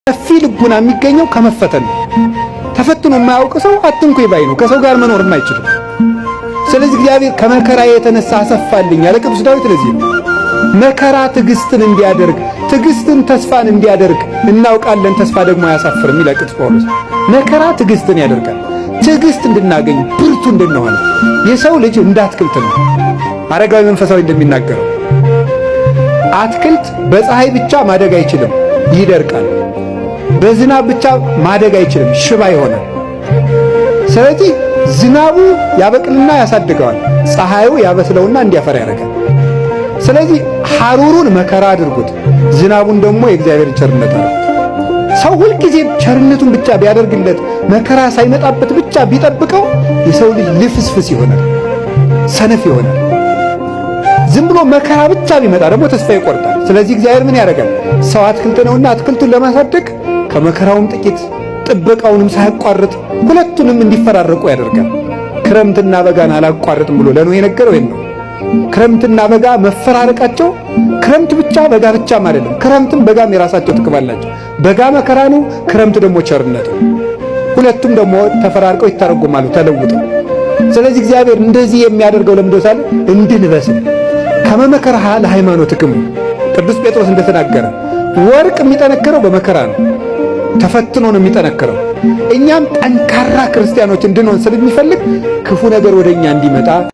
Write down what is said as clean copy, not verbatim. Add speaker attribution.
Speaker 1: ሰፊ ልቡና የሚገኘው ከመፈተን ነው። ተፈትኖ የማያውቅ ሰው አትንኩኝ ባይ ነው። ከሰው ጋር መኖር የማይችልም። ስለዚህ እግዚአብሔር ከመከራ የተነሳ አሰፋልኝ ያለ ቅዱስ ዳዊት ለዚህ ነው። መከራ ትዕግስትን እንዲያደርግ፣ ትዕግስትን ተስፋን እንዲያደርግ እናውቃለን። ተስፋ ደግሞ አያሳፍርም ይላል ቅዱስ ጳውሎስ። መከራ ትዕግስትን ያደርጋል። ትዕግስት እንድናገኝ፣ ብርቱ እንድንሆን። የሰው ልጅ እንደ አትክልት ነው። አረጋዊ መንፈሳዊ እንደሚናገረው አትክልት በፀሐይ ብቻ ማደግ አይችልም፣ ይደርቃል። በዝናብ ብቻ ማደግ አይችልም፣ ሽባ ይሆናል። ስለዚህ ዝናቡ ያበቅልና ያሳድገዋል፣ ፀሐዩ ያበስለውና እንዲያፈራ ያደርጋል። ስለዚህ ሐሩሩን መከራ አድርጉት፣ ዝናቡን ደግሞ የእግዚአብሔር ቸርነት አድርጉት። ሰው ሁልጊዜ ቸርነቱን ብቻ ቢያደርግለት፣ መከራ ሳይመጣበት ብቻ ቢጠብቀው የሰው ልጅ ልፍስፍስ ይሆናል፣ ሰነፍ ይሆናል። ዝም ብሎ መከራ ብቻ ቢመጣ ደግሞ ተስፋ ይቆርጣል። ስለዚህ እግዚአብሔር ምን ያደርጋል? ሰው አትክልት ነውና አትክልቱን ለማሳደግ ከመከራውም ጥቂት፣ ጥበቃውንም ሳያቋርጥ ሁለቱንም እንዲፈራረቁ ያደርጋል። ክረምትና በጋን አላቋርጥም ብሎ ለኖህ የነገረው ይሄን ነው። ክረምትና በጋ መፈራረቃቸው ክረምት ብቻ በጋ ብቻም አይደለም። ክረምትም በጋም የራሳቸው ጥቅም አላቸው። በጋ መከራ ነው፣ ክረምት ደግሞ ቸርነት ነው። ሁለቱም ደግሞ ተፈራርቀው ይተረጎማሉ ተለውጠው። ስለዚህ እግዚአብሔር እንደዚህ የሚያደርገው ለምንድነው ሳለ እንድንበስል። ከመ መከርሃ ለሃይማኖትክሙ ቅዱስ ጴጥሮስ እንደተናገረ ወርቅ የሚጠነክረው በመከራ ነው፣ ተፈትኖ ነው የሚጠነክረው። እኛም ጠንካራ ክርስቲያኖች እንድንሆን ስለሚፈልግ ክፉ ነገር ወደኛ እንዲመጣ